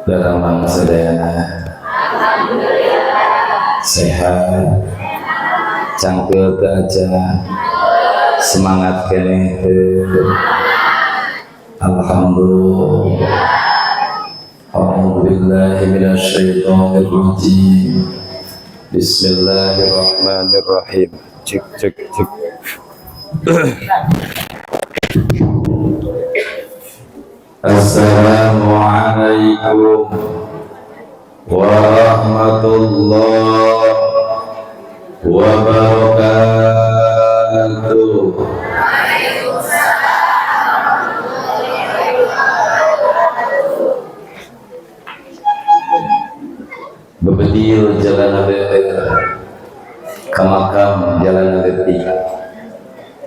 Daramang sadayana? Sehat? Cangkeul teu aja? Semangat keneh teu? Alhamdulillah. A'udzu billahi minasyaitonir rajim. Bismillahirrahmanirrahim. Cek cek cek. Assalamualaikum warahmatullahi wabarakatuh. Bebedil jalan leueur ka makam, jalan leutik,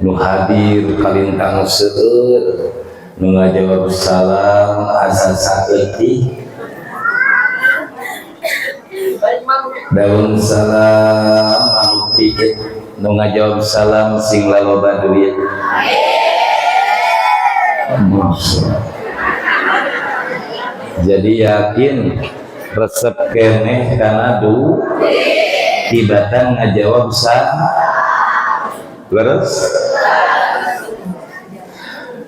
nu hadir kalintang seueur, nu ngajawab salam asa saeutik. Daun salam anu piit, nu ngajawab salam sing laloba duit. Masya. Jadi yakin resep keneh kana du tibatan ngajawab sa leres.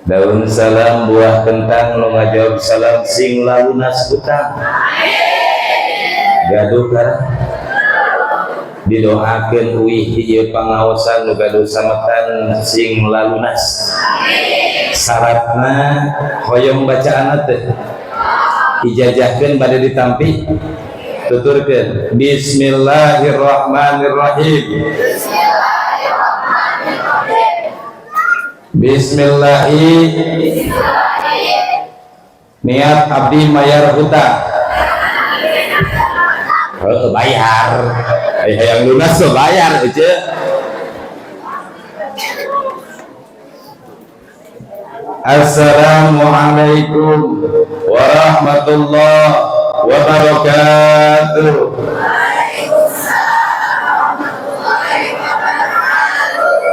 Daun salam buah kentang, nu ngajawab salam sing lalunas utang. Gaduh kan didoakeun uih di ieu pangaosan, nu gaduh sametan sing lalunas. Syaratna hoyong bacaan teh ijazahkeun, bade ditampi, tuturkeun bismillahirrahmanirrahim. Bismillahi, niat abdi mayar hutang. Oh, bayar. Hayang lunas so bayar aja. Assalamualaikum warahmatullahi wabarakatuh.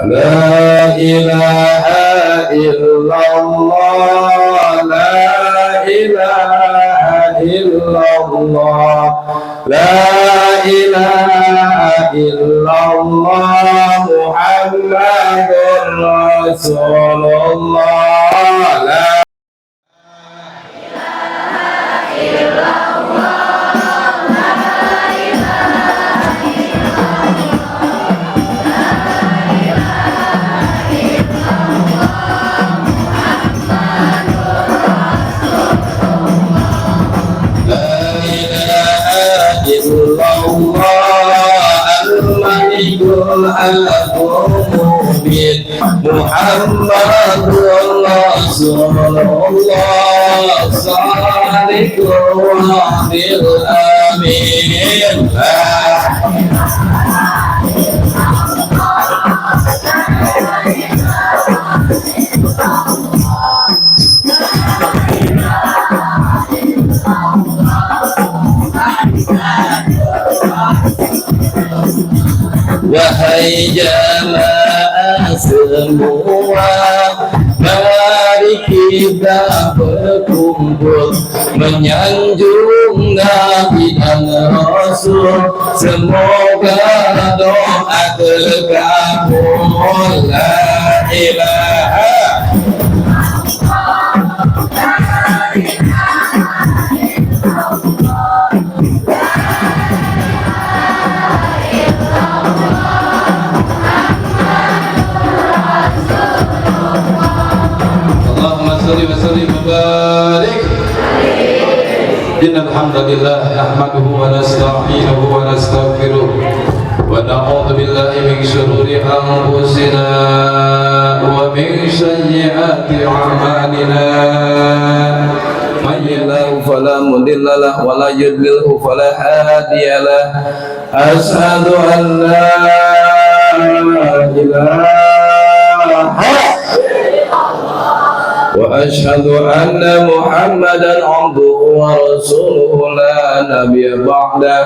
La ilaha illallah, la ilaha illallah, la ilaha illallah, Muhammadur Rasulullah. La ilaha illallah, al-malikul al-mubin, Muhammadur Rasulullah, sadiqul amin. Wahai jamaah semua, mari kita berkumpul menyanjung Nabi dan Rasul. Semoga doa terkabul. La ilaha. اللهم صل وسلم وبارك. إن الحمد لله نحمده ونستعينه ونستغفره ونعوذ بالله من شرور أنفسنا ومن سيئات أعمالنا. من الله فلا مضل له ولا يضلله فلا هادي له. أشهد أن لا إله وأشهد أن محمدا عبده ورسوله لا نبي بعده.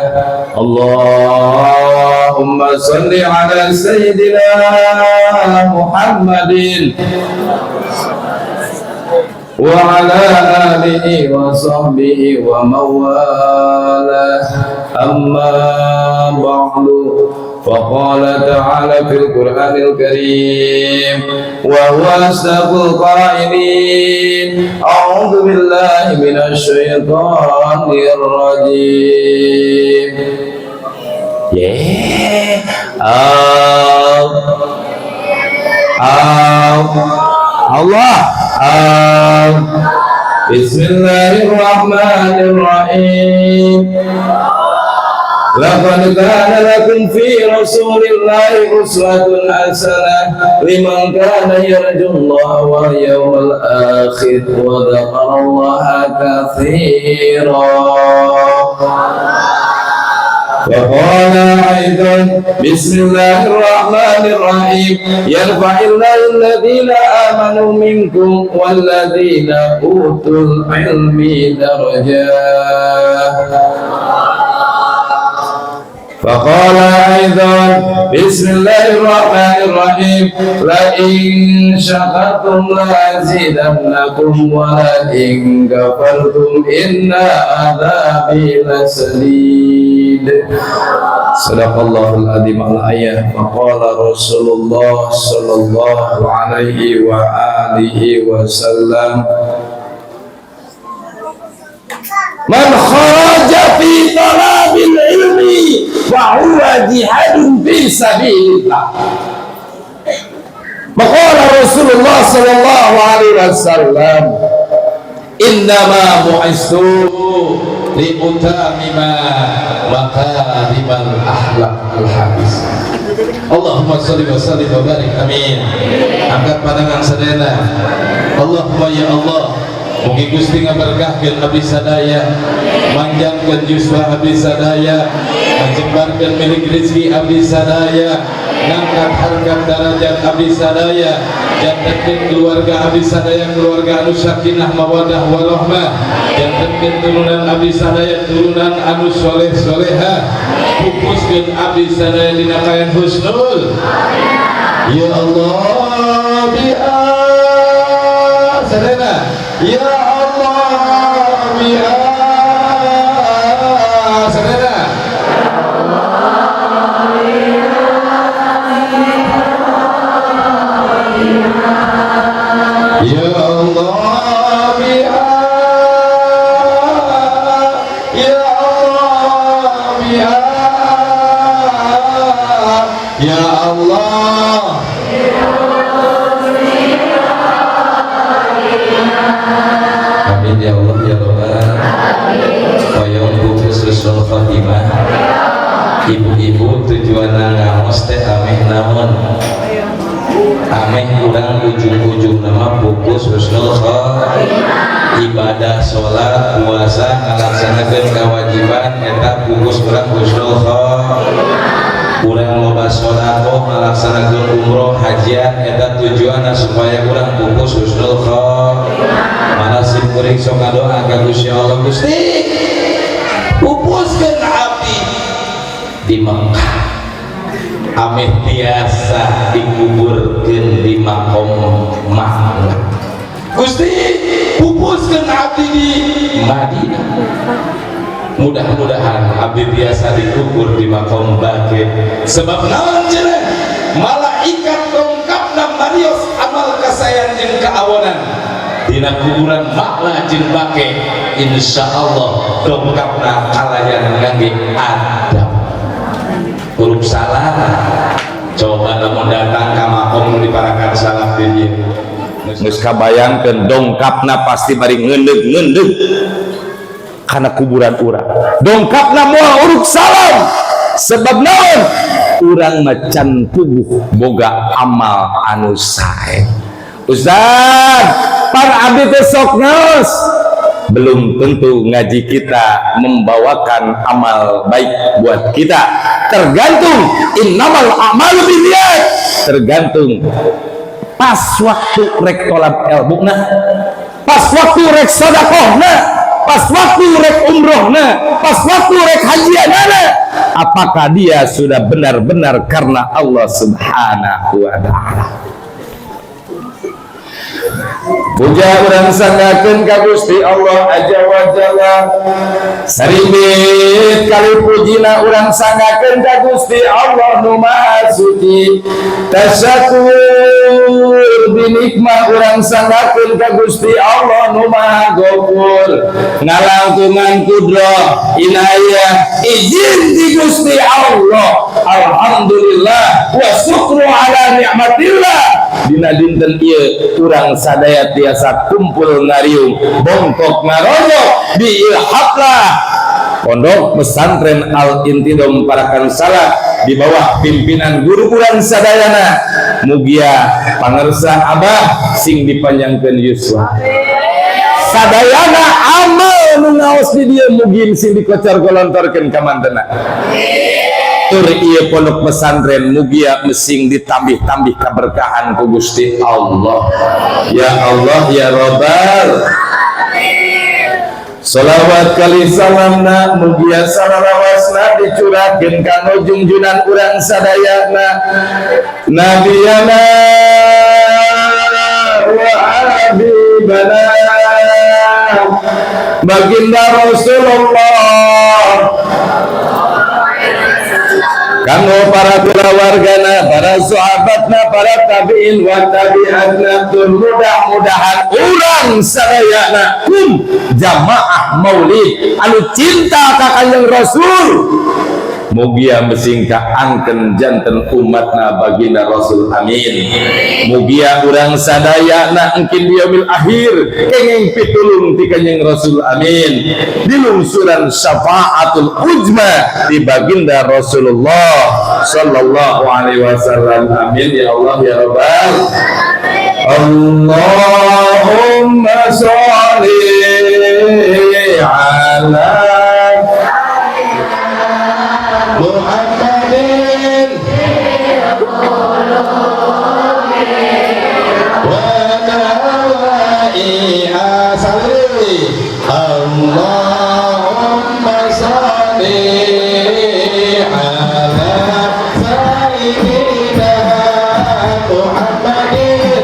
اللهم صل على سيدنا محمد. وعلى آله وصحبه ومن والاه. أما بعد، فقال تعالى في القرآن الكريم وهو أصدق القائلين: أعوذ بالله من الشيطان الرجيم. Yeah. Allah Allah. بسم الله الرحمن الرحيم. لقد كان لكم في رسول الله أسوة حسنة لمن كان يرجو الله واليوم الآخر وذكر الله كثيرا. وقال أيضا: بسم الله الرحمن الرحيم. يرفع الله الذين آمنوا منكم والذين أوتوا العلم درجات. فقال أيضا: بسم الله الرحمن الرحيم. لئن شكرتم لأزيدنكم ولئن كفرتم إن عذابي لشديد. صدق الله العظيم. الآية. وقال رسول الله صلى الله عليه وآله وسلم: من خرج في طلب العلم فهو جهاد في سبيل الله. وقال رسول الله صلى الله عليه وسلم: إنما بعثت لأتمم مكارم الأخلاق. الحديث. اللهم صل وسلم وبارك. Amin. Angkat pandangan sadayana. اللهم ya Allah, mugi Gusti ngaberkahkeun abdi sadaya, manjangkeun yuswa abdi sadaya, ngajembarkeun milik rezeki abdi sadaya, ngangkat harkat darajat abdi sadaya, jantenkeun keluarga abdi sadaya keluarga anu sakinah, mawadah, warahmah, jantenkeun turunan abdi sadaya turunan anu soleh soleha, pupuskeun abdi sadaya dina kaayaan husnul. Ya Allah bi'a sadayana. Ya Allah bi'a sadayana. Ya Allah bi'a. Ya Allah bi'a. Ya Allah. Amin ya Allah ya Rabbal. Hoyong pupus husnul khotimah. Ibu-ibu, tujuan ngaos teh ameh naon? Ameh urang ujung-ujung nama pupus husnul khotimah. Ibadah sholat, puasa, ngalaksanakeun kewajiban eta pupus urang husnul khotimah. Urang loba sedekah, ngalaksanakeun umroh, hajian, eta tujuanna supaya urang pupus husnul khotimah. Mana sim kuring sok ngadoa ka Gusti Allah, "Gusti, pupuskeun abdi di Mekah, ameh tiasa dikuburkeun di makom Ma'la. Gusti, pupuskeun abdi di Madinah, mudah-mudahan abdi tiasa dikubur di makom Baqi." Sebab naon cenah? Malaikat dongkapna marios amal kasaean jeung kaawonan dina kuburan Ma'la jeung Baqi. Insya Allah dongkapna kalayan ngangge adab, huruf salah. Coba lamun datang ka makom nu diparakan salah di dieu. Geus kabayangkeun dongkapna pasti bari ngeundeuh-ngeundeuh kana kuburan urang. Dongkapna moal uruk salam. Sebab naon? Urang mah can puguh boga amal anu sae. Ustaz, pan abdi teh sok ngaos. Belum tentu ngaji kita membawakan amal baik buat kita. Tergantung, إنما الأعمال بالنيات. Tergantung pas waktu rek tolab ilmuna, pas waktu rek sodakohna, pas waktu rek umrohna, pas waktu rek hajianana, apakah dia sudah benar-benar karena Allah Subhanahu wa Ta'ala. Puja urang sanggakeun ka Gusti Allah Azza wa Jalla. Sarimbit kali pujina urang sanggakeun ka Gusti Allah nu Maha Suci. Tasyakur binikmah urang sanggakeun ka Gusti Allah nu Maha Gofur. Ngalangkungan kudroh inayah izin di Gusti Allah. Alhamdulillah wa syukru ala ni'matillah. Dina dinten ieu urang sadaya tiasa kumpul ngariung, bongkok ngaronyok di Ilhaplah Pondok Pesantren Al Intidom Parakansalah di bawah pimpinan guru urang sadayana. Mugia pangersa abah sing dipanjangkeun yuswa sadayana, amal nu ngaos di dieu mugi sing dikocor golontorkeun ka mantena. Tur ieu pondok pesantren mugia mesing ditambih-tambih keberkahan ku Gusti Allah. Ya Allah, ya Rabbal. Salawat kali salamna mugia salalawasna dicurahkeun kanggo jungjunan urang sadayana, nabiyana wa habibana baginda Rasulullah, kanggo para kulawargana, para sahabatna, para tabiin wa tabiatna, tur mudah-mudahan urang sadayana kum jamaah maulid anu cinta ka Kanjeng Rasul mugia mesing kaangkeun janten umatna baginda Rasul, amin. Mugia urang sadayana engkin di yaumil akhir kenging pitulung ti Kanjeng Rasul, amin, dilungsuran syafaatul uzma di baginda Rasulullah sallallahu alaihi wasallam, amin ya Allah ya Rabbal. Allahumma sholli ala Muhammadin wa dawaiha salli. Allahumma sholli ala sayyidina Muhammadin.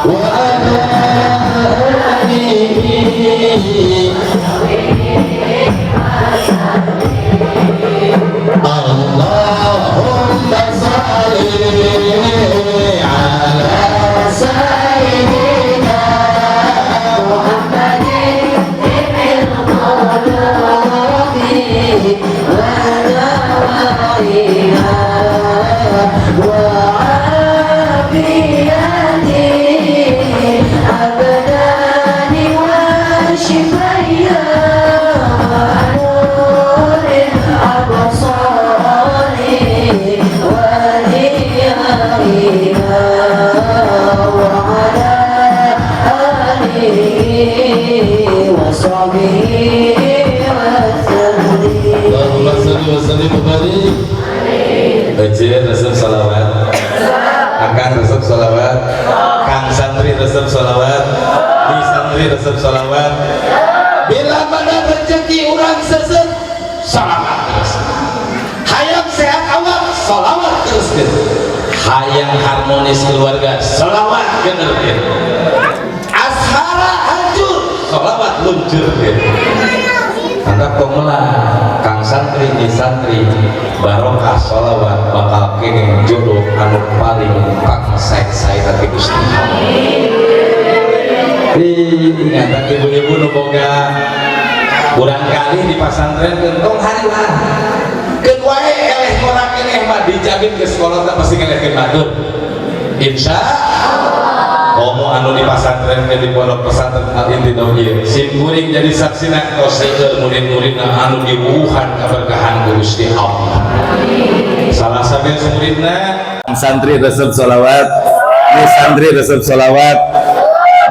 Wa ala alihi. Allahumma sholli ala sayyidina Muhammadin fil qulubi wa dawaiha wa afiyati abdani wa shifaiha wa nuril absari wa diyaiha wa ala alihi wa sahbihi wa sallim. Allahumma sholli wa sallim wa barik. Ece resep salawat, Akang resep salawat, Kang santri resep salawat, Di santri resep salawat. Bila mana rezeki urang seset, salawat terus. Hayang sehat awak, salawat terus gitu. Hayang harmonis keluarga, salawat gitu. Asmara hancur, salawat luncur gitu. Maka komelah kang santri di santri barokah sholawat bakal kenging jodoh anu paling kang sae-sae tapi Gusti. Ingat ibu-ibu nu boga kurang kali di pasantren tong hari lah keun wae eleh ngora keneh mah dijamin ke sekolah tak pasti ngelehkeun batur, insya. Komo anu di pasantren ke di pondok pesantren Al Intidom ieu sim kuring jadi saksina tos seueur murid-muridna anu diwuhan kaberkahan ku Gusti Allah, salah satu muridna. Santri resep sholawat, ini santri resep sholawat.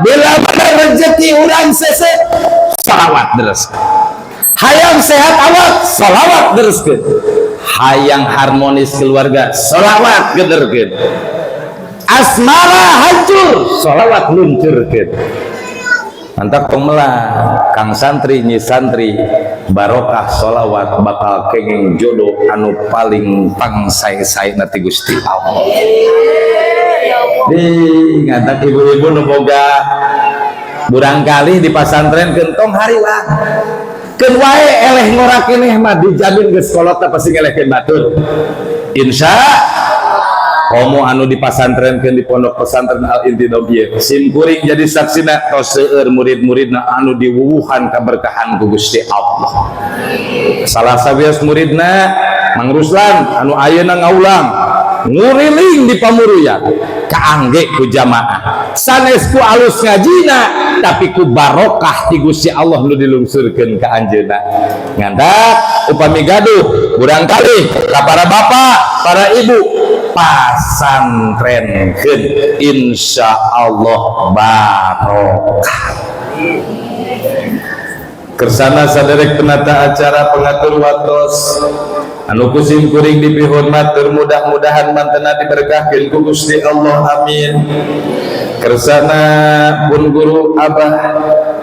Bila mana rezeki urang seset, salawat terus. Hayang sehat awak, sholawat teruskeun. Hayang harmonis keluarga, sholawat gederkeun. Asmara hancur, sholawat luncurkeun. Mantap pemelah kang santri, nyi santri, barokah sholawat bakal kenging jodoh anu paling pangsae-sae ti Gusti Allah. Di ngatak ibu-ibu nu boga murangkalih di pasantren, tong hariwang, keun wae eleh ngora keneh mah, dijamin geus kolot pasti ngelehkeun batur, insya. Komo anu di pasantren, di pondok pesantren Al Intidham ieu, sim kuring jadi saksina, tos seueur murid-muridna anu diwuwuhan kaberkahan ku Gusti Allah. Salah sawios muridna Mang Ruslan anu ayeuna ngaulang nguriling di Pamuruyan, kaangge ku jamaah, sanes ku alus ngajina, tapi ku barokah ti Gusti Allah nu dilungsurkeun ka anjeunna. Ngantak upami gaduh murangkalih ka para bapak, para ibu, pasantrenkeun, insya Allah barokah. Kersana saderek penata acara, pengatur waktos anu ku sim kuring dipihormat, mudah-mudahan mantena diberkahkeun ku Gusti Allah, amin. Kersana pun guru abah,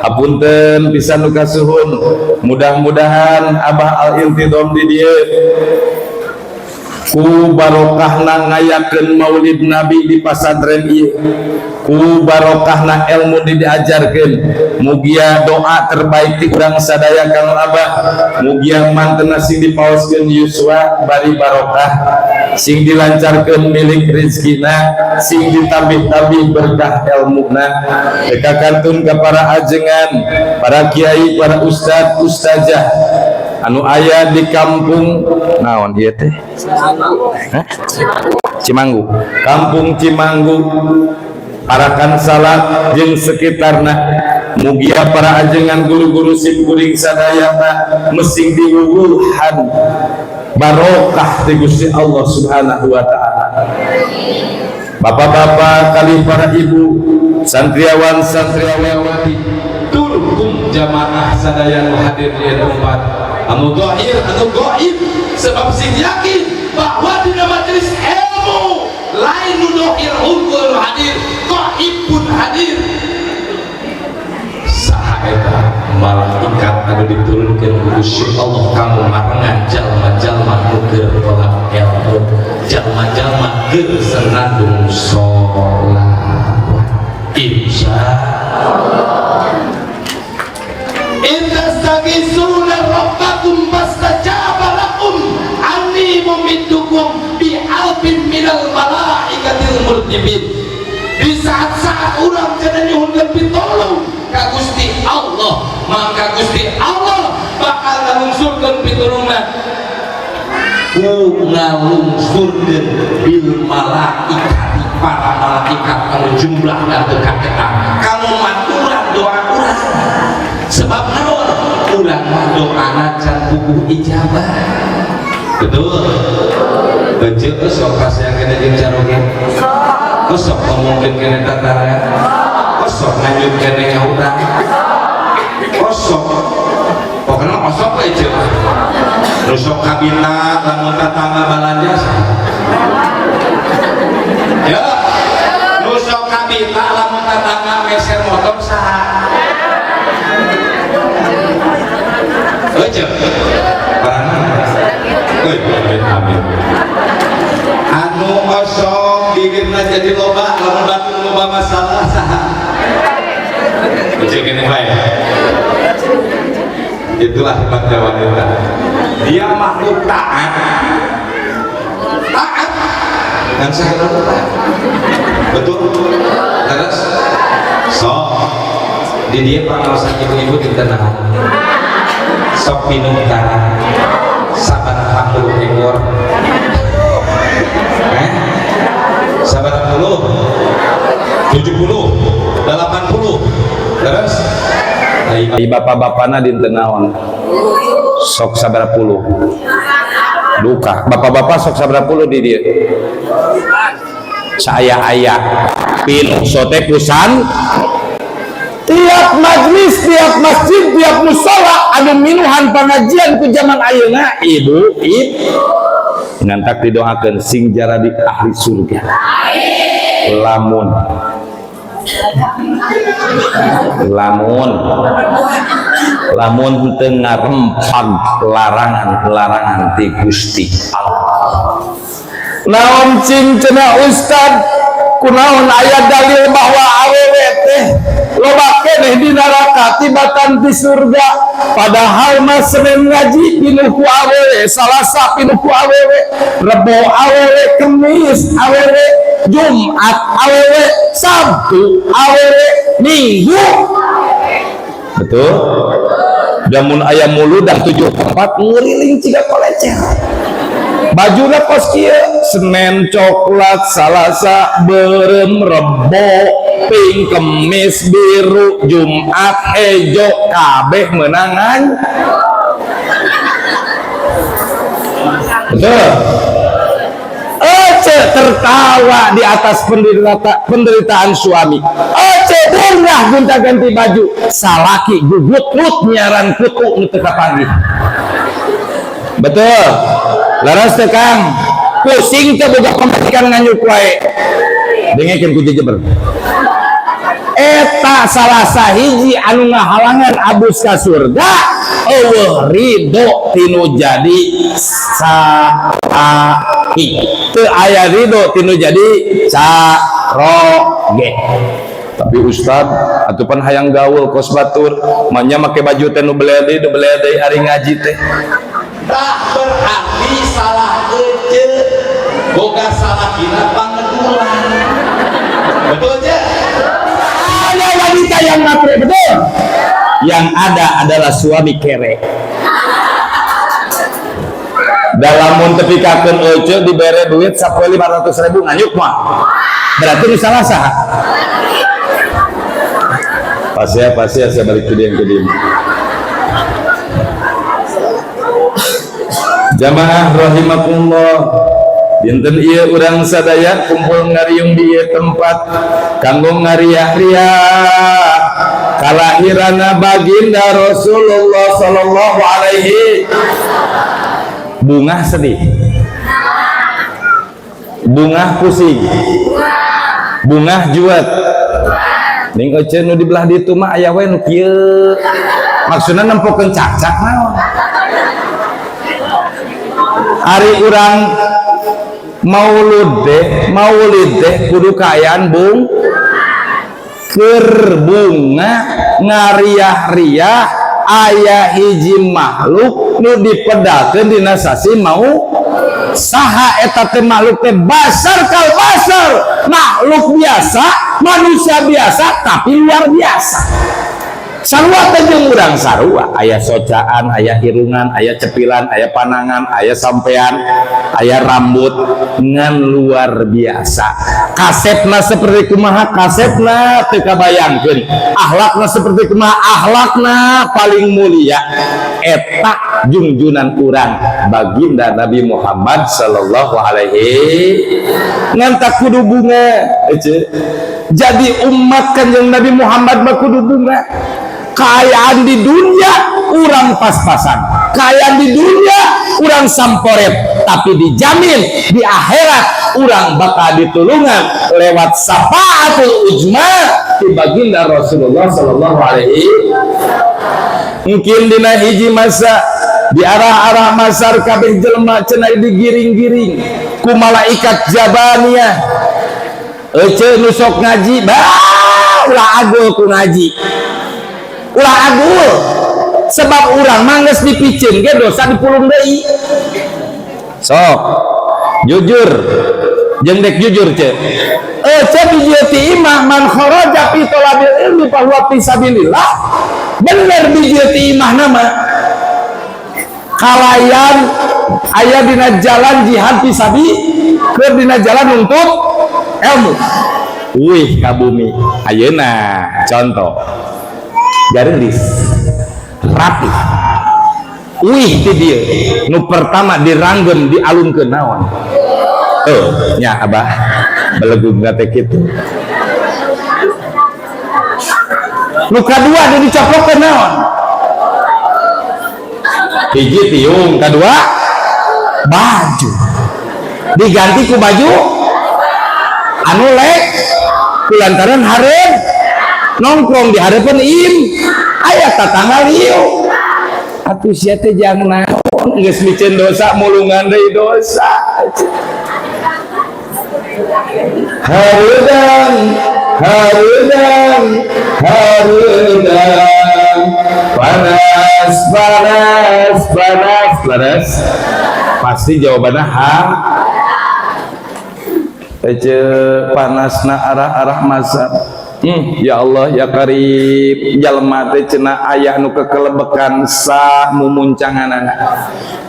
hapunten pisan nu kasuhun, mudah-mudahan abah Al Intidham di dieu ku barokahna ngayakeun maulid nabi di pasantren ieu, ku barokahna ilmu di diajarkeun, mugia doa terbaik ti urang sadaya kang abah, mugia mantena sing dipaoskeun yuswa bari barokah, sing dilancarkeun milik rizkina, sing ditambih-tambih berkah ilmuna. Teka kantun ka para ajengan, para kiai, para ustad, ustazah anu aya di kampung naon ieu teh? Hah? Cimanggu, kampung Cimanggu, Parakan Salat jeung sekitarna, mugia para ajengan guru-guru sim kuring sadayana mesing diwuwuhan barokah ti Gusti Allah Subhanahu wa taala. Bapak-bapak kali para ibu, santriawan santriawati, turkum jamaah sadaya nu hadir di tempat, anu zahir anu gaib, sebab sing yakin bahwa dina majelis ilmu lain nu zahir unggul nu hadir, gaib pun hadir. Saha eta malaikat anu diturunkeun ku Gusti Allah kanggo marengan jalma-jalma nu keur tolak ilmu, jalma-jalma keur senandung sholawat? Insya Allah. In tastaghitsuna rabbakum fastajaba lakum anni mumiddukum bi alfin minal malaikatil murdifin. Di saat-saat urang cenah nyuhunkeun pitolong ka Gusti Allah, maka Gusti Allah bakal ngalungsurkeun pitulungna ku ngalungsurkeun bil malaikati, para malaikat anu jumlahna teu kaetang kanggo maturan doa urang. Sebab naon? Urang mah doana can puguh ijabah, betul? Ece sok kasih kene jeung caroge, sok ngomongkeun kene tatara, sok nganyut kene ngahutang, osok pokoknya osok we ece mah. Nu sok kabita lamun tatangga balanja saha ya? Nu sok kabita lamun tatangga meser motor saha? Ece barang. Euy, amin amin. Anu osok bibirna jadi loba lamun batur loba masalah saha? Ece gini bae. Itulah hebatnya wanita, dia makhluk taat, taat dan saya taat, betul. Terus sok di dia pangaosan ibu-ibu dinten naon? Sok minum tarang sabaraha puluh ekor, eh? Sabaraha puluh? 70, 80, terus. Ai bapak-bapakna dinten naon? Sok sabaraha puluh? Duka. Bapak-bapak sok sabaraha puluh di dieu? Saya aya pinuh sote pisan. Tiap majlis, tiap masjid, tiap musola anu minuhan pengajian ku zaman ayeuna ibu ibu ngantak didoakeun sing jaradi ahli surga. Lamun lamun lamun teu ngarempag larangan-larangan ti Gusti Allah. Naon cing cenah ustad, kunaon aya dalil bahwa awewe teh loba keneh di neraka tibatan di surga? Padahal mah Senin ngaji pinuh ku awewe, Salasa pinuh ku awewe, Rebo awewe, Kemis awewe, Jumat awewe, Sabtu awewe, Minggu. Betul. Lamun aya muludan tujuh tempat nguriling ciga kolecer, bajuna kos kieu, Senin coklat, Salasa beureum, Rebo pink, Kemis biru, Jumat hejo, kabeh menangan. Betul. Ece tertawa di atas penderitaan suami. Ece bungah gonta ganti baju, salaki gugut nyaran kutu nu teu kapanggih. Betul. Laras teh Kang, pusing teh boga pamajikan nganyuk wae. Dengekeun ku jejeber. Eta salah sahiji anu ngahalangan abus ka surga, eueuh ridho tinu jadi salaki, teu aya ridho tinu jadi caroge. Tapi ustad atuh pan hayang gaul kos batur, manya make baju teh nu belede nu belede ari ngaji teh. Tak berarti salah ece boga salakina pangedulan. Betul aja. Ada wanita yang matre, betul. Yang ada adalah suami kere. Dalam mun teu pikakeun ece dibere duit sapoe 500.000 nganyuk mah. Berarti nu salah saha? Pasti ya, pasti ya, saya balik ke dia yang kedua. Jamaah rahimakumullah, dinten ieu urang sadaya kumpul ngariung di ieu tempat kanggo ngariah-riah kalahirana baginda Rasulullah sallallahu alaihi. Bungah sedih, bungah pusing, bungah juat. Ning ece nu di belah ditu mah aya we nu kieu, maksudna nempokeun cacak naon. Ari urang maulud teh, maulid teh kudu kaayaan bung keur bunga ngariah-riah aya hiji makhluk nu dipedalkeun dina sasi mau saha eta teh makhluk teh basar kal basar, makhluk biasa, manusia biasa tapi luar biasa. Sarua teh jeung urang sarua, aya socaan, aya irungan, aya cepilan, aya panangan, aya sampean, aya rambut, ngan luar biasa. Kasepna seperti kumaha, kasepna teu kabayangkeun. Akhlakna seperti kumaha, akhlakna paling mulia. Eta jungjunan urang baginda Nabi Muhammad sallallahu alaihi. Ngan tak kudu bunga ece. Jadi umat Kanjeng Nabi Muhammad mah kudu bunga. Kaayaan di dunia urang pas-pasan, kaayaan di dunia urang samporet, tapi dijamin di akhirat urang bakal ditulungan lewat syafaatul ujma di baginda Rasulullah sallallahu alaihi. Mungkin dina hiji masa di arah-arah masar kabeh jelema cenah digiring-giring ku malaikat Jabaniyah. Ece nu sok ngaji, bah ulah agul ku ngaji, ulah agul, sebab urang mah geus dipiceun ge dosa dipulung deui. Sok jujur jeung dek jujur ce. Ece bijieun ti imah man kharaja fi talabil ilmi fa huwa fi sabilillah. Bener bijieun ti imah nama kalayan aya dina jalan jihad fi sabi, keur dina jalan untuk ilmu. Wih ka bumi ayeuna contoh garis rapi, wih ti dieu nu pertama diranggem dialungkeun naon? Oh nya abah belegug teh kitu. Nu kadua nu dicoplokkeun naon? Hiji tiung, kadua baju. Diganti ku baju anu lek kulantaran hareup nongkrong di hareupeun im aya tatangga liu. Atuh sia teh jang naon, geus miceun dosa mulungan deui dosa. Hareudang, hareudang, hareudang, panas, panas, panas, panas. Pasti jawabannya ha. Ece panasna arah-arah masa. Ya Allah ya Karib, jalma teh cenah aya nu kekelebekan sa mumuncanganana,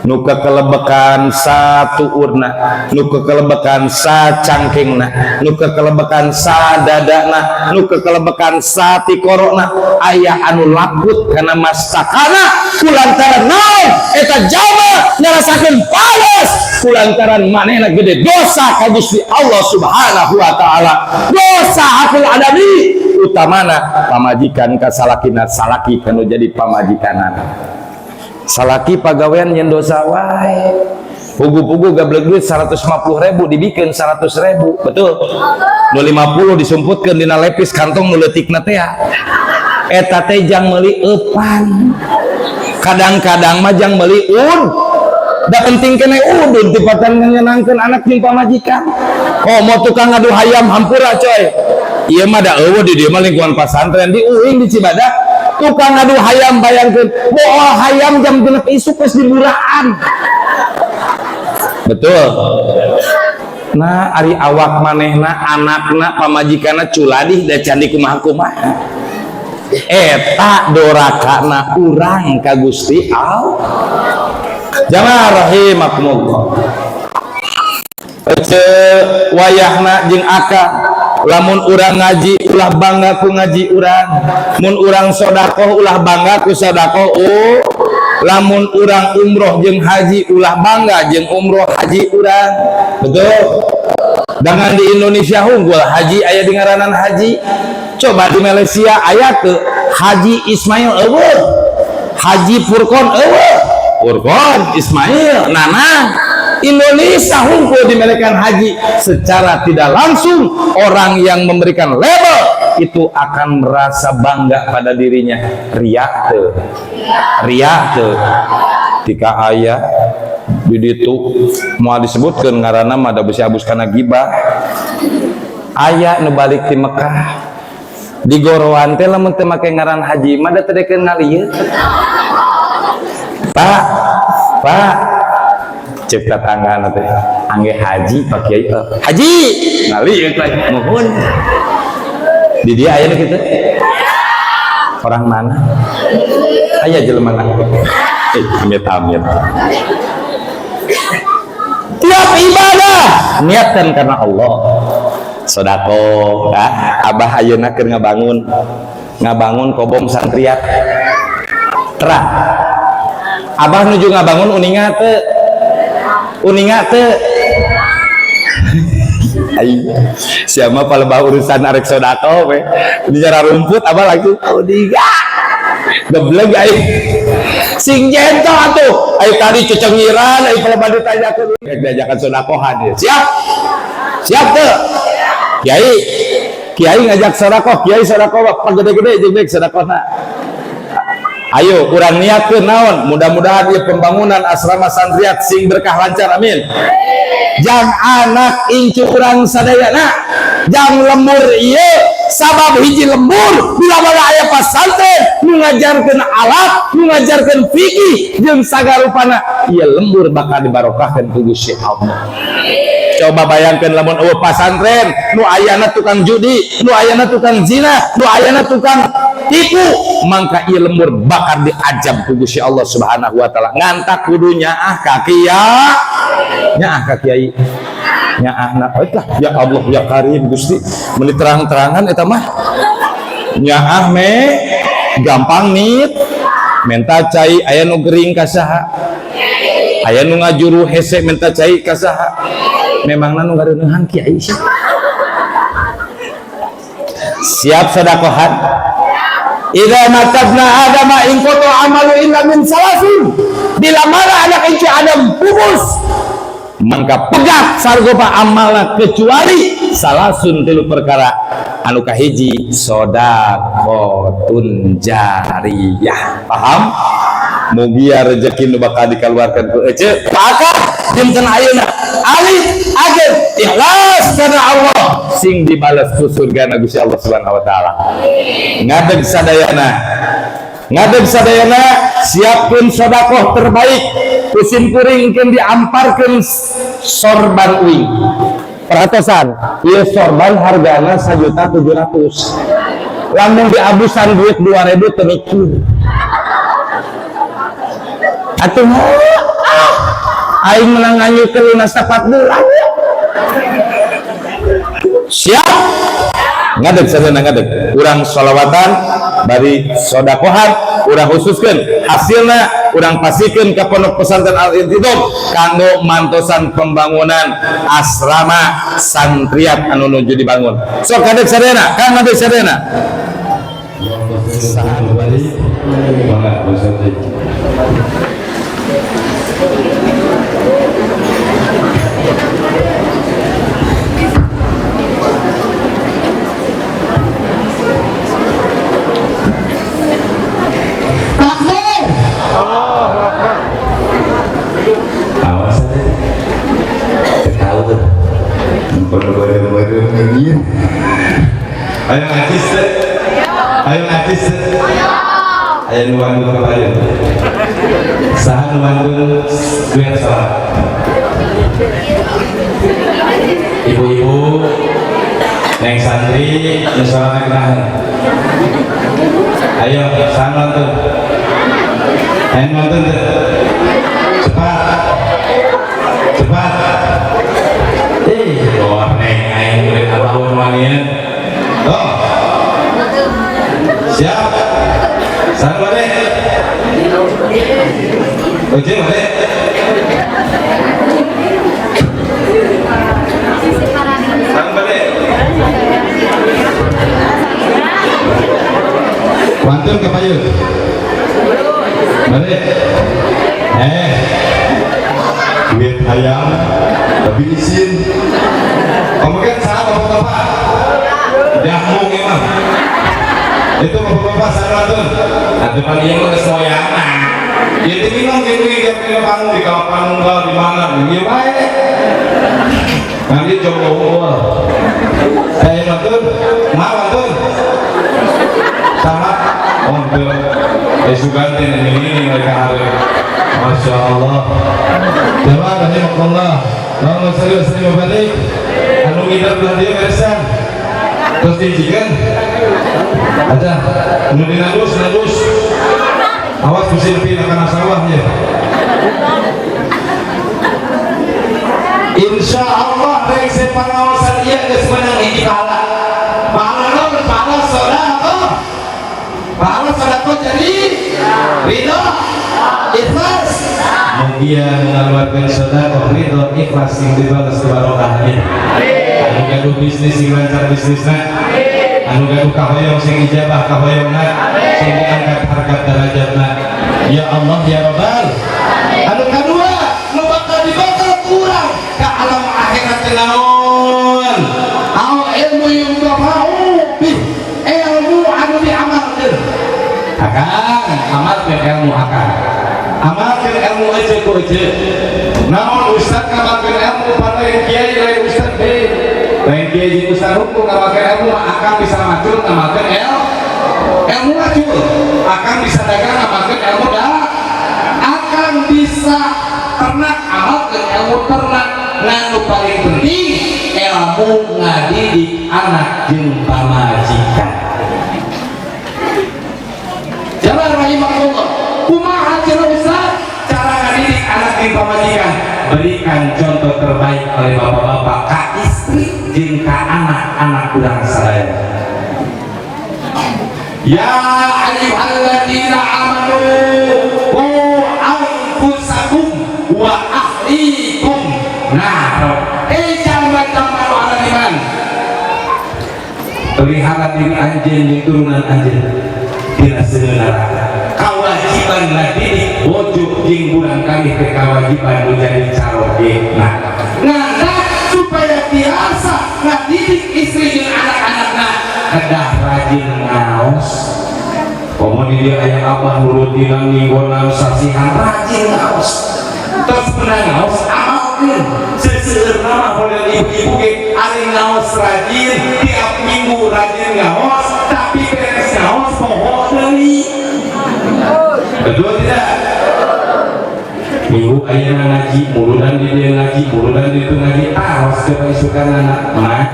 nu kekelebekan sa tuurna, nu kekelebekan sa cangkengna, nu kekelebekan sa dadana, nu kekelebekan sa tikorona. Aya anu laput kana mastakana kulantaran naon? Eta jalma ngarasakeun panas kulantaran manehna gede dosa ka Gusti Allah Subhanahu wa Taala. Dosa hakul adami, utamana pamajikan ka salakina, salaki kanu jadi pamajikanana. Salaki pagawean nyen dosa wae, pugu-pugu gablek duit 150 ribu dibikin 100 ribu, betul? Nu 50 disumputkeun dina lepis kantong nu leutikna teh. Eta teh jang meuli eupan, kadang-kadang mah jang meuli ud da penting kene udud tipatan nyenangkeun anak jeung pamajikan. Komo tukang ngadu hayam, hampura coy, ieu mah da eueuh di dieu mah lingkungan pasantren. Di uing di Cibadak tukang ngadu hayam, bayangkeun bool hayam jam 6 isuk geus dimuraan, betul? Nah, ari awak manehna, anakna, pamajikanna culadih da candi kumaha-kumaha. Eta dorakana urang ka Gusti Allah. Jamaah rahimakumullah. Ece wayahna jeung akang, lamun urang ngaji ulah bangga ku ngaji urang, mun urang sodakoh ulah bangga ku sodakoh, oh lamun urang umroh jeung haji ulah bangga jeung umroh haji urang, betul? Dengan di Indonesia unggul haji aya di ngaranan haji. Coba di Malaysia aya ke Haji Ismail? Eueuh. Haji Furqon? Eueuh. Furqon, Ismail, Nana. Indonesia unggul dimiliki haji. Secara tidak langsung orang yang memberikan label itu akan merasa bangga pada dirinya. Riak teu? Riak teu? Tika aya di ditu, mau disebutkan ngaranna mah da besi abus kana gibah. Aya nu balik ti Mekah di goroan teh, lamun teu make ngaran haji mah da teu dekeun ngalieu. "Pak, Pak," cek tetangga teh, "angge haji, Pak Kiai." Eh, haji ngalieu teh muhun. Di dia aya nu kitu. Orang mana? Aya jelema mana? Eh, amit amit. Tiap ibadah niatkan karena Allah. Sodako, ah, abah ayeuna keur ngabangun kobong santriat. Terang abah nuju ngabangun, uninga teu? Uninga teu? Ai, siapa palebah urusan arek sodako we. Bicara rumput abah lagi uninga. Geblek ai. Sing jento atuh. Ai tadi cecengiran, ai palebah ditanyakeun, rek diajakan sodakohan ya. Siap? Siap teu? Kiai, kiai ngajak sodakoh, kiai sodakoh gede-gede jeung baik sodakohna. Ayo kurang niatkeun naon? Mudah-mudahan ya pembangunan asrama santriat sing berkah lancar, amin. Jang anak incu urang sadayana, jang lembur ieu, sabab hiji lembur bila mana aya pasantren nu ngajarkeun alat, nu ngajarkeun fikih jeung sagarupana, ieu lembur bakal dibarokahkeun ku Gusti Allah. Coba bayangkan lamun eueuh pasantren, nu ayana tukang judi, nu ayana tukang zina, nu ayana tukang tipu, mangka ieu lembur bakal diajab ku Gusti Allah Subhanahu wa Taala. Ngantak kudu nyaah ka kiai, nyaah ka kiai, nyaahna oh lah ya Allah ya Karim Gusti, meuni terang-terangan eta mah nyaah me gampang nit menta cai. Aya nu gering ka saha? Aya nu ngajuru hese menta cai ka saha? Memangna nu ngareuneuhan kiai sih? Siap sodakohan? Idza matabna adama inqata amalu illa min salasin. Bila mana anak inci Adam pupus, maka pegat sargopa amala kecuali salasun tilu perkara. Anu kahiji sodaqotun jariyah. Paham? Mugia rezeki nu bakal dikeluarkan ku ece maka dinten ayeuna alit agen ikhlas karena Allah sing dibalas ku surga na Gusti Allah Subhanahu wa taala. Ngadeg sadayana, ngadeg sadayana, siapkeun sedekah terbaik ku sim kuring keun diamparkeun sorban uing. Perhatosan, ieu sorban hargana 1.700.000. Lamun diabusan duit 2.000 teu mikir. Atuh aing menang nganyukeun lunas 4 bulan. Siap. Ngadeg sadayana ngadeg. Urang sholawatan bari sodakohan, urang khususkeun hasilna urang pasikeun ka pondok pesantren Al-Intidham kanggo mantosan pembangunan asrama santriat anu nuju dibangun. Sok ngadeg sadayana, Kang ngadeg sadayana. Mangga Ustaz. Takbir. Awas aja. Ketahuan. Baru-baru Ayo ngaji set. Ayo ngaji set. Ayo nu bandung ka payun. Saha nu bandung duet salat. Ibu-ibu neng santri nu salat ketahan. Ayo saha nonton. Ayo nonton teu. Cepat. Cepat. Bawa neng aing murid abah wangian. Oh. Siap. Saha bade? Oje bade? Saha bade? Wantun ke payun? Bade? Duit hayam tapi izin. Kamu kan saha bapak-bapak? Dahmung emang. Itu bapak-bapak saha wantun. Atuh pan ieu mah geus moyana. Ya teu minum gitu dia punya panggung di Kapanunggal di mana? Ieu bae. Nanti coba unggul. Saya nonton, ma nonton. Sama oh itu. Suganti ini mereka hari. Masya Allah. Jamaah rahimakumullah. Allahumma sholli wa sallim wa barik. Anu ngider belah dieu beresan. Terus diijikan. Aja, anu dinadus, nadus. Awas bisi lebih kana sawah ya. Insya Allah rek pangaosan ieu geus menang hiji pahala. Pahala naon? Pahala sedekah. Pahala sedekah jadi ridho, ikhlas. Mugia mengeluarkan sedekah ridho ikhlas sing dibalas ku barokahnya. Anu gaduh bisnis sing lancar bisnisna. Anu gaduh kahoyong sing ijabah kahoyongna, sing diangkat harkat derajatna. Ya Allah ya Rabbal. Anu kadua nu bakal dibakal kurang ka alam akhirat naon? Au ilmu yuntafa'u bih, ilmu anu diamalkeun. Akang amalkeun ilmu akang. Amalkeun ilmu ece ku ece. Naon ustaz ngamalkeun ilmu pan lain kiai lain ustaz deui. Lain kiai jeung ustaz hukum ngamalkeun ilmu akang bisa macul ngamalkeun ilmu macul. Akang bisa dagang ngamalkeun ilmu dagang. Akang bisa ternak amalkeun ilmu ternak. Ngan nu paling penting ilmu ngadidik anak jeung pamajikan. Jalan rahimakumullah. Kumaha cenah ustaz cara ngadidik anak jeung pamajikan? Berikan contoh terbaik oleh bapak-bapak ka istri jeung ka anak-anak urang sadaya. Ya ayyuhalladzina amanu qu anfusakum wa ahlikum nar. Jalma-jalma nu iman, pelihara diri anjeun jeung turunan anjeun. Tina seuneu neraka. Kawajiban ngadidik bojo jeung murangkalih teh kawajiban nu jadi carogena. Ngandak supaya biasa ngadidik istri jeung anak-anakna kedah rajin ngaos. Komo di dieu aya abah nu rutinan mingguan, sasihan, rajin ngaos. Terus pernah ngaos, amalkeun. Seseueur nama model ibu-ibu ge ari ngaos rajin, tiap minggu rajin ngaos, tapi beres ngaos poho deui. Betul tidak? Minggu ayeuna ngaji, muludan di dieu ngaji, muludan di ditu ngaji, taros coba isukan anak mah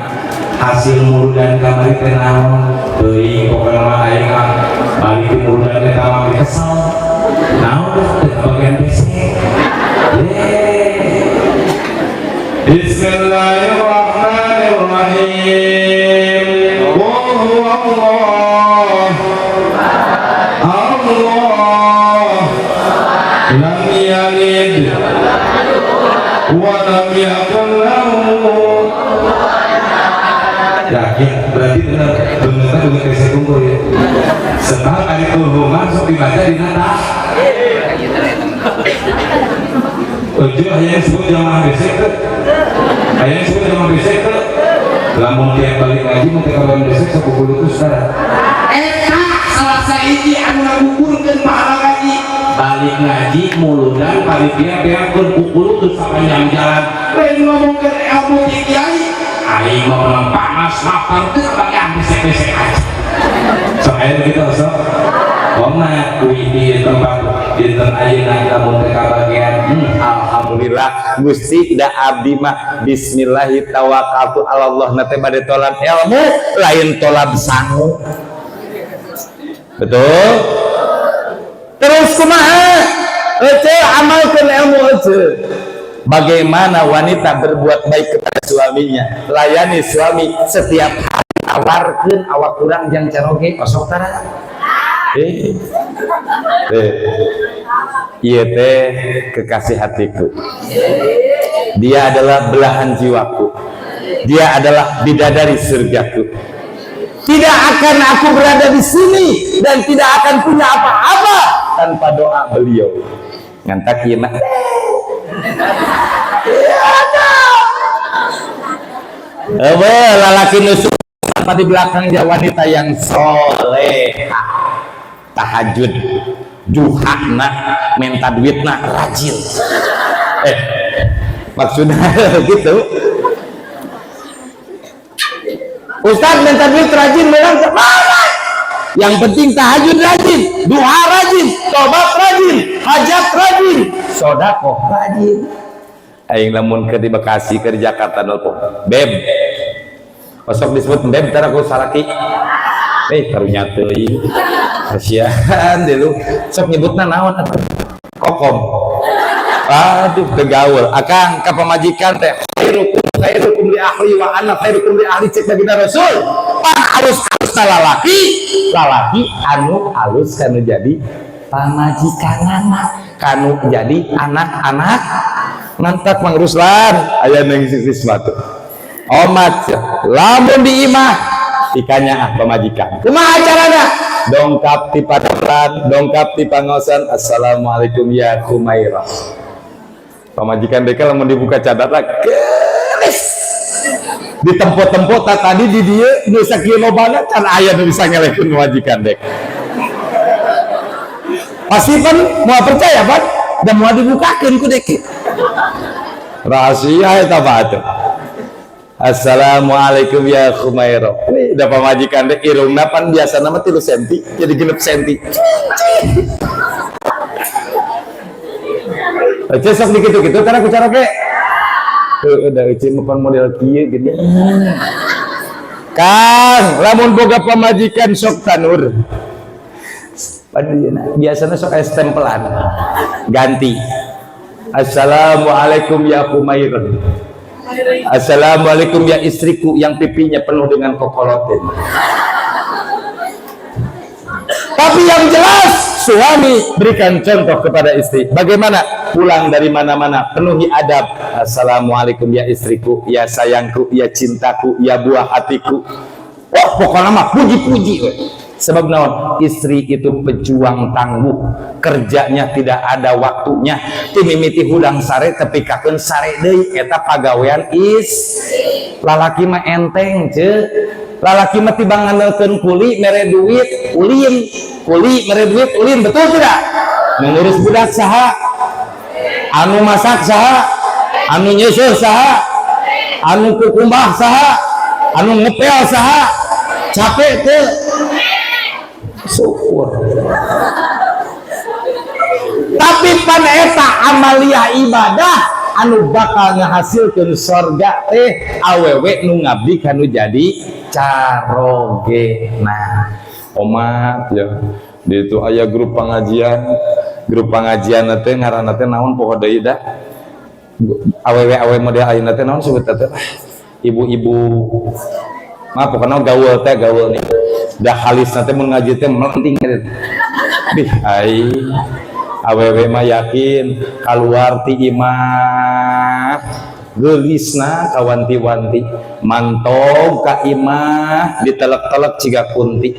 hasil muludan kamari teh naon? Teuing, pokona mah aing mah balik di muludan teh mah kesel. Naon teh bagian besek. Yeay. Bismillahirrahmanirrahim. Qul huwallah. Allah. Lam yalid wa lam yakun lahu. Yakin berarti benar benar benar saya tunggu ya. Sebab ari kulhu masuk dibaca di nata. Tujuh aya yang sebut jamaah besek teu? Aya yang sebut jamaah besek teu? Lamun tiap balik ngaji mun teu kabayan besek sok kukulutus tara. Eta salah sahiji anu ngagugurkeun pahala ngaji. Balik ngaji muludan panitia beakeun kukulutus sapanjang jalan. Lain ngomongkeun ilmu ti kiai. Aing mah urang panas lapar teu kabagian besek-besek aja. Sok aya gitu sok. Koma kuy di tempat dinten ayeuna lamun teu kabagian, Alhamdulillah Gusti, da abdi mah bismillahi tawakkaltu ala Allah na teh bade tolab ilmu, lain tolab sangu. Betul. Terus kumaha ece amalkeun ilmu ece? Bagaimana wanita berbuat baik kepada suaminya, layani suami setiap hari, tawarkeun awak kurang jang caroge, osok tara. Eh, ieu teh kekasih hatiku, dia adalah belahan jiwaku, dia adalah bidadari surgaku. Tidak akan aku berada di sini dan tidak akan punya apa-apa tanpa doa beliau. Ngantak ieu mah. Ya, Ewe, lalaki nusuk apa di belakangnya wanita yang soleh, tahajud, duha na, minta duit na rajin. Eh, maksudnya gitu. Ustaz, minta duit rajin memang mana? Yang penting tahajud rajin, duha rajin, tobat rajin, hajat rajin, sodakoh rajin. Aing lamun ke di Bekasi, ke di Jakarta nelpon, "Beb." Osok disebut beb ntar aku salaki. Eh, karunya teuing. Kasihan deh lu. Sok nyebutna naon atuh? Kokom. Aduh, kegaul. Akang ka pamajikan teh khairukum khairukum li ahli wa ana khairukum li ahli, cek baginda Rasul. Pan alus-alus lalaki, lalaki anu alus kanu jadi pamajikanana, kanu jadi anak-anak. Mantak Mang Ruslan aya neng siswa tuh. Omat lamun di imah tikanya ah pamajikan. Kumaha carana? Dongkap ti padamelan, dongkap ti pangosan, "Assalamualaikum ya Khumairah." Pamajikan deka lamun dibuka cadar lah gelis. Di tempo-tempo tak tadi di dieu nu sakieu lobana can aya nu bisa ngelehkeun pamajikan dek. Pasti pan mau percaya pan dan mau dibukakeun ku dek. Rahasia eta mah atuh. "Assalamualaikum ya Khumairah." Wih, da pamajikan dek irungna pan biasa nama 3 senti jadi 6 senti. Ece sok dikitu-kitu karena ku caroge. Tuh, udah Ece mah pan model kieu gini. Kang, lamun boga pamajikan sok tanur. Biasanya sok es tempelan. Ganti. "Assalamualaikum ya Khumairah. Assalamualaikum ya istriku yang pipinya penuh dengan kokolotin." Tapi yang jelas suami berikan contoh kepada istri. Bagaimana? Pulang dari mana-mana penuhi adab. "Assalamualaikum ya istriku, ya sayangku, ya cintaku, ya buah hatiku." Wah, pokoknya mah puji-puji we. Sebab naon? Istri itu pejuang tangguh, kerjanya tidak ada waktunya. Ti mimiti hudang sare tepi kakeun sare deui, eta pagawean is. Lalaki mah enteng, ce. Lalaki mah tibang ngandelkeun kuli mere duit, ulin. Kuli mere duit, ulin, betul tidak? Mengurus budak saha? Anu masak saha? Anu nyeusuh saha? Anu kukumbah saha? Anu ngepel saha? Capek teu? Syukur. Tapi pan eta amaliah ibadah anu bakal ngahasilkeun sorga teh awewe nu ngabdi kanu jadi carogena. Omat ya, di itu aya grup pengajian, grup pengajian teh ngaranna teh naon poho deui da. Awewe awewe model ayeuna teh naon sebut teh, ibu-ibu mah pokoknya gaul teh, gaul nih dah halis nanti mun ngaji teh melenting gitu. Bih ai awewe mah yakin keluar ti imah geulisna kawanti-wanti, mantog ka imah ditelek-telek ciga kunti.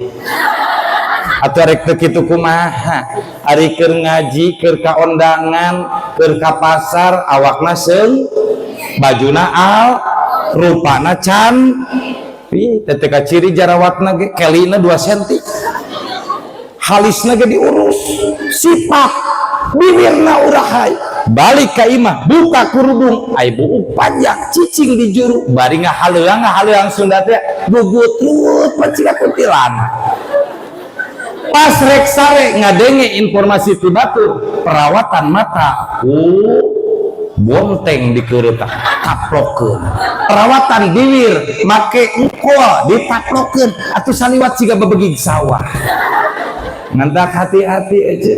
Atuh arek teu kitu kumaha, ari keur ngaji, keur ka ondangan, keur ka pasar, awakna seung, bajuna al rupana can. Ih, teh teh ciri jarawatna ge kelina 2 cm, halisna ge diurus, sifat bibirna urahay. Balik ka imah buka kerudung, ai buuk panjang cicing di juru, bari ngahaleuang ngahaleuang Sunda teh gugutrut pacika kuntilanak. Pas rek sare ngadenge informasi ti batur perawatan mata ku bonteng dikeureutah taplokeun, perawatan bibir make engkol ditaplokeun, atuh saliwat siga bebegig sawah. Ngantak hati-hati aja.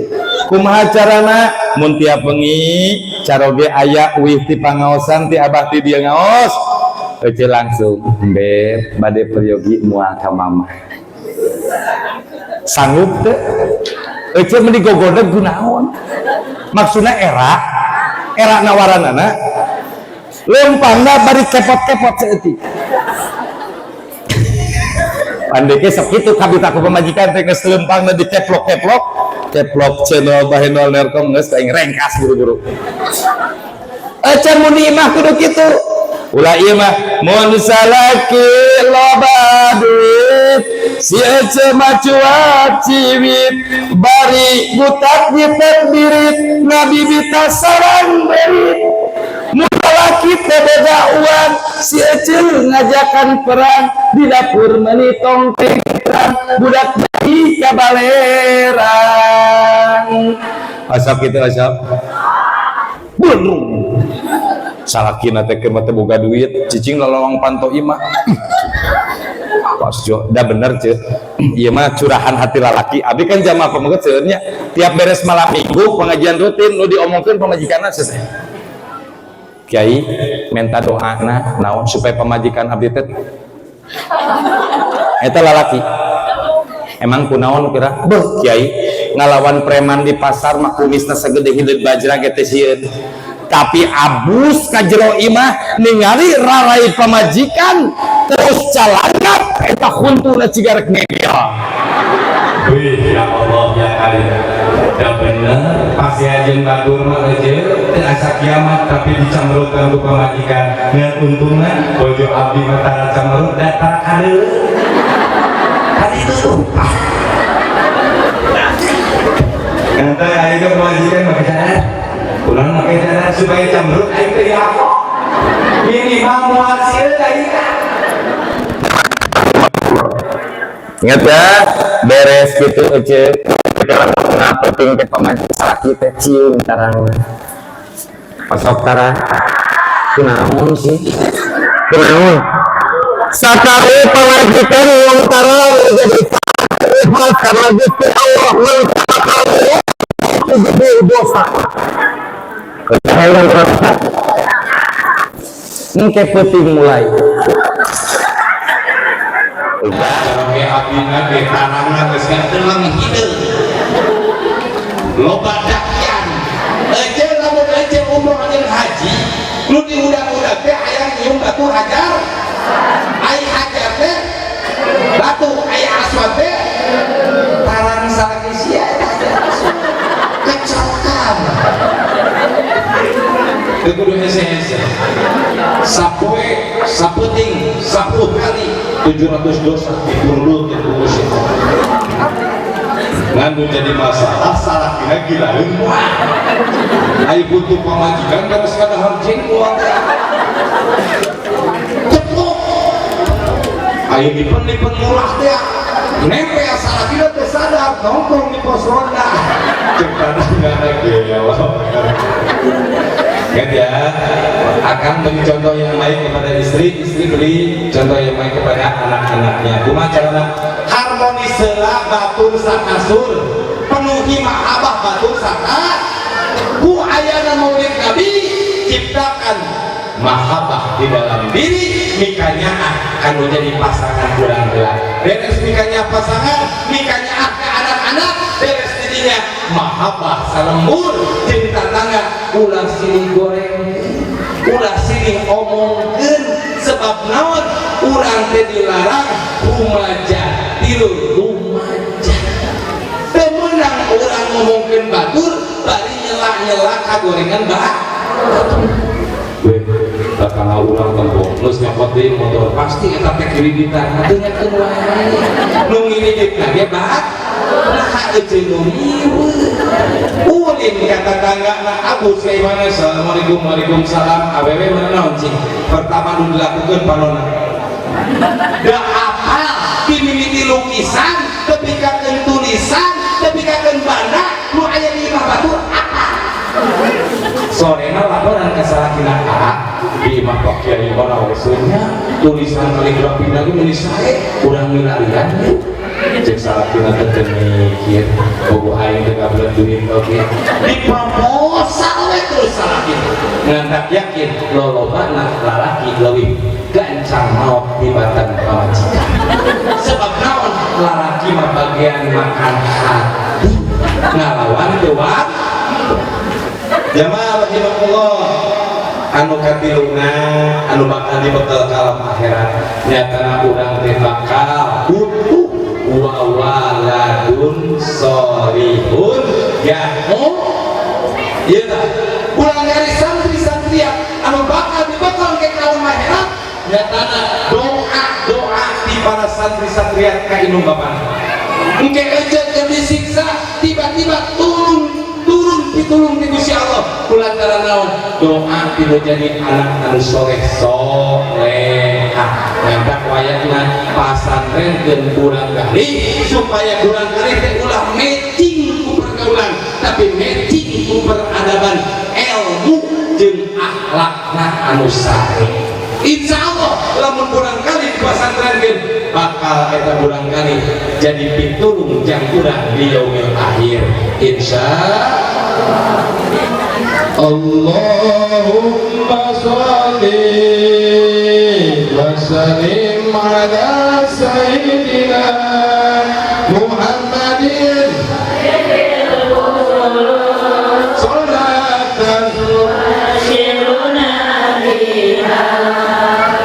Kumaha carana mun tiap wengi caroge aya uih ti pangaosan ti abah ti dieu ngaos, ece langsung, "Beb, bade peryogi moal ka mama?" Sanggup teu ece? Meni gogodeg kunaon maksudna? Era era nawaranana leumpangna bari kepot-kepot saeutik. Pandeke sakitu kabita ku pamajikan teh, geus leumpangna dikeplok-keplok, keplok channel bahenol nerkom, geus aing rengkas buru-buru. Ece mun di imah kudu kitu. Ulah ieu mah, mun salaki loba duit, si ece mah cuap ciwit, bari butak nyipet birit, ngabibita sarang berit. Mun lalaki teh boga uang, si ece ngajakan perang, di dapur meuni tongteng terang, budak bayi kabalerang. Asap kitu, asap belum salakina teh keur teh boga duit, cicing lalawang panto imah pas jo dah bener ce. Ieu mah curahan hati lalaki. Abi kan jamaah pameget seueurnya tiap beres malam minggu pengajian rutin nu diomongkeun pamajikanna seseh. "Kiai, minta doana naon supaya pamajikan abdi teh." Eta lalaki emang kunaon kira? "Beuh Kiai, ngalawan preman di pasar mah kumisna sagede hideut bajra ge teh sieun, tapi abus ka jero imah ningali rarai pamajikan terus calangap, eta huntuna ciga rek ngegel." Wih, ya Allah ya karim. Ya bener, pasti aja batur mah aja teu asa kiamat tapi dicamrutkan ku pamajikan. Ngan untungna bojo abdi mah tara camrut da tara kadeuleu. Kan itu tuh. Ah. Ente aing ke pamajikan make cadar. Urang make cadar supaya camrut aing teh diapo. Minimal moal sieun aing. Ingat ya, beres gitu ece penting ke pamajikan salaki teh cium tarangna. Pasok tara kunaon sih, kunaon sakari pamajikan wong tarang jadi ikhlas karena Gusti Allah mengkatakan itu gede dosa. Engke peuting mulai. Oke, abdina ge tarangna geus ngedeleng hideung. Loba dakian. Ece lamun ece umroh jeung haji, nu diudag-udag teh aya nyium batu hajar. Ai hajar teh Batu aya aswad teh tarang salaki sia eta hajar aswad. Kecelakaan. Teu kudu hese-hese. Sapoe, sapeuting, 10 kali 700 dosa dipundut ku Gusti Allah. Ngan nu jadi masalah salakina gilaeun moal. Ari butuh pamajikan terus kadahar jengkol teh. Ceplok. Ayo nipen-nipen murah teh. Nempel salakina teh sadar nongkrong di pos ronda. Cek tanah gelo. Kan ya, akan beri contoh yang baik kepada istri, istri beri contoh yang baik kepada anak-anaknya. Kumaha carana? Harmonis heula batur sakasur, penuhi mahabbah batur saka. Ku ayana Maulid Nabi ciptakan mahabbah di dalam diri, mikanya akan menjadi pasangan kurang heula. Beres mikanya pasangan, mikanya ke anak-anak, beres dirinya mahabbah salembur jeung tatangga, ulah silih goreng, ulah silih omongkeun. Sebab naon? Urang teh dilarang rumaja tilu rumaja. Teu meunang urang ngomongkeun batur bari nyela-nyela kagorengan bah. Weh, tetangga urang tempo geus nyokot deui motor, pasti eta teh kreditan. Atuh nyakeun wae nu ngiriditna ge bah. Nah, euceun nu ngiweuh ulin ka tetangga na Abu Sulaiman. Assalamualaikum. Waalaikumsalam. Awewe mana naon cing pertama nu dilakukeun panona da apal dimimiti lukisan tepi ka tulisan tepi ka banda nu aya di imah batur. Apa sorena laporan ka salakina, "Aa, di imah Pak Kiai mana we nya tulisan kaligrafi lagi meuni sae, urang milarian yuk." Cek salakina teh teu mikir, bogo aing teh kabelet duit oge. Diproposal we terus salakina. Ngantak yakin lolobana lalaki leuwih gancang maot tibatan pamajikan. Sebab naon? Lalaki mah bagian makan hati ngalawan dewa. Jamaah rahimakumullah, anu katiluna anu bakal dibekal ka alam akhirat nyatana urang teh bakal butuh wa waladun solihun ya. Oh iya tak, ulang dari santri-santri anu bakal dibekal ke alam akhirat nyatana doa doa di para santri-santri ka indung bapana. Engke ece keur disiksa tiba-tiba turun turun pitulung di Gusti Allah kulantaran naon? Doa tinu jadi anak anu soleh soleha. Ngantak wayahna pasantrenkeun kurang kali supaya kurang kali teh ulah matching ku pergaulan tapi matching ku peradaban ilmu jeung akhlakna anu sae. Insya Allah lamun kurang kali di pasantrenkeun bakal eta kurang kali jadi pitulung jang urang di yaumil akhir, insya Allahumma sholli wa sallim ala sayyidina Muhammadin salatan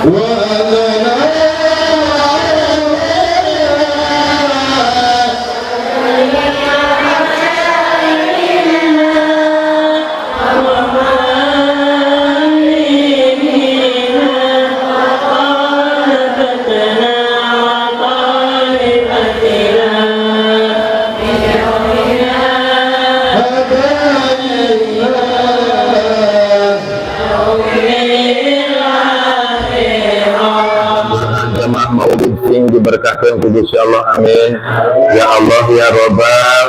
wa ala Jamaah maulid sing diberkahkan ku Gusti Allah, amin ya Allah ya Robbal.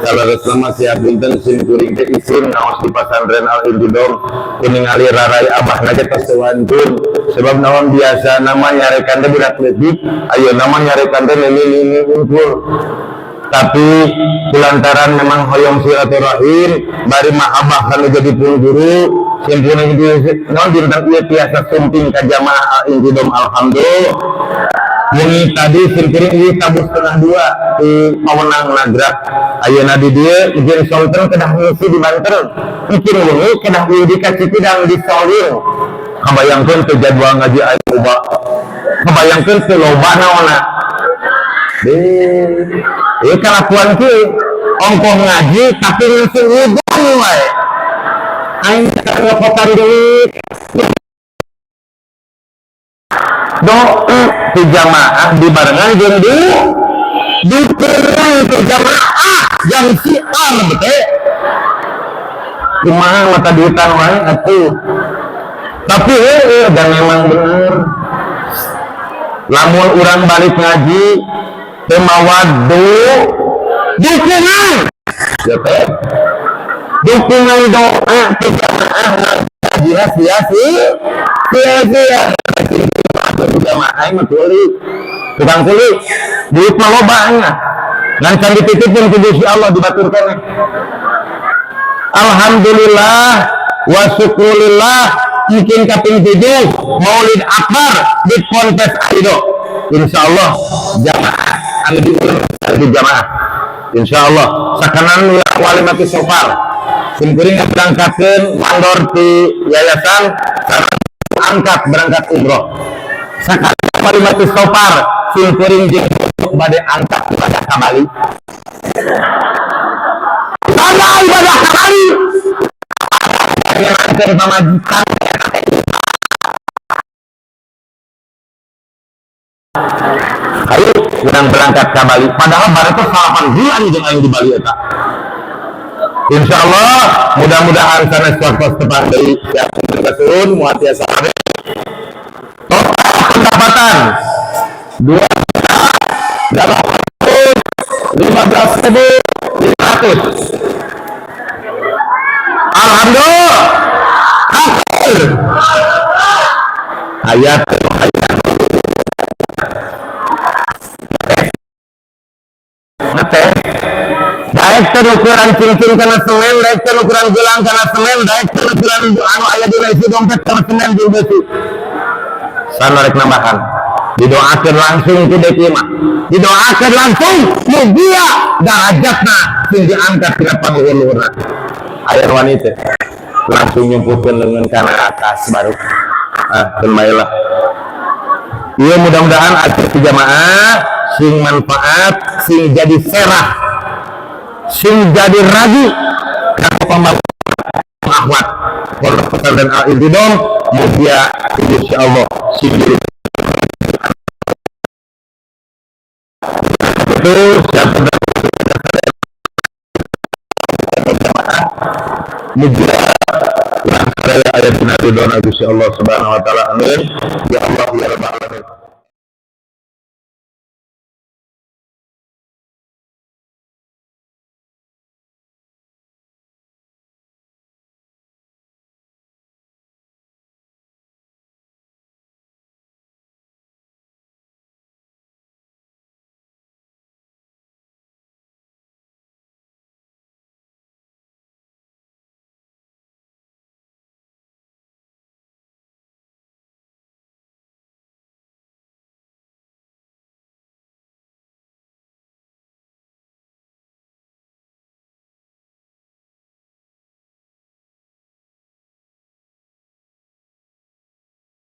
Salah mah siap dinten sim kuring teh isin ngaos di pasantren Al Intidom kuningali rarai abah ge tos wantun. Sebab naon? Biasa nama nyarekan teh budak leutik, ayo nama nyarekan teh nini nini unggul. Tapi kulantaran memang hoyong silaturahim bari mahabbah kanu jadi pun guru simpuning di naon dinten ieu tiasa sumping ka jamaah Al Intidom. Alhamdulillah. Ini tadi simkuring ieu tabuh 1:30 di Pawenang Nagrak. Ayeuna di dieu izin sonten kedah ngisi di Banten, mungkin wengi kedah di ka Cikidang di Solir. Kabayangkeun teu jadwal ngaji aya loba, kabayangkeun teu loba naonna. Deh, ieu kalakuan kieu ongkoh ngaji tapi langsung ngidung wae. Aing ngepotan duit. Doa ti jamaah dibarengan jeung di dukungan ti jamaah yang siar betul. Kumaha mata duitan wae atuh. Tapi dan memang bener. Lamun urang balik ngaji teu mawa dukungan. Ya teh. Dukungan doa ti jamaah ngaji sia-sia. Sia-sia. Jamaah mah kuli. Tukang kuli. Duit mah loba nya. Ngan can dititipkeun ku Gusti Allah dibaturkeun. Alhamdulillah wa syukurillah mungkin kaping 7 Maulid Akbar di Ponpes Aido. Insyaallah jamaah anu diulang di jamaah. Insyaallah sakanan walimatu sofar. Simkuring berangkatkeun mandor di yayasan angkat berangkat umroh. Sakali walimatu sofar simkuring jeung bade angkat ibadah ka Bali. Tanda ibadah ka Bali. Nganter pamajikan. Ayo urang berangkat ke Bali. Padahal baru tuh 8 bulan jeung aing di Bali eta. Insyaallah mudah-mudahan sanes waktu tepang deui siap turun moal tiasa. Total pendapatan 2.815.500. Alhamdulillah. Ayat ngeteh daek teh ukuran cincin kana semen, daek teh ukuran gelang kana semen, daek teh ukuran anu aya dina isi dompet kana semen jeung besi. Sana rek nambahan. Didoakeun langsung ku dek ieu mah. Didoakeun langsung mugia darajatna sing diangkat tina pangluhur-luhurna. Aya wanita langsung nyumputkeun leungeun kana atas baru. Ah, keun bae lah. Ieu mudah-mudahan atur jamaah sing manfaat, sing jadi serah, sing jadi ragi kanggo pembangunan akhwat pondok pesantren Al-Intidom mugia insyaallah sing jadi itu siapa mugia ayat dina ridho Gusti Allah Subhanahu wa taala. Amin ya Allah ya rabbal alamin.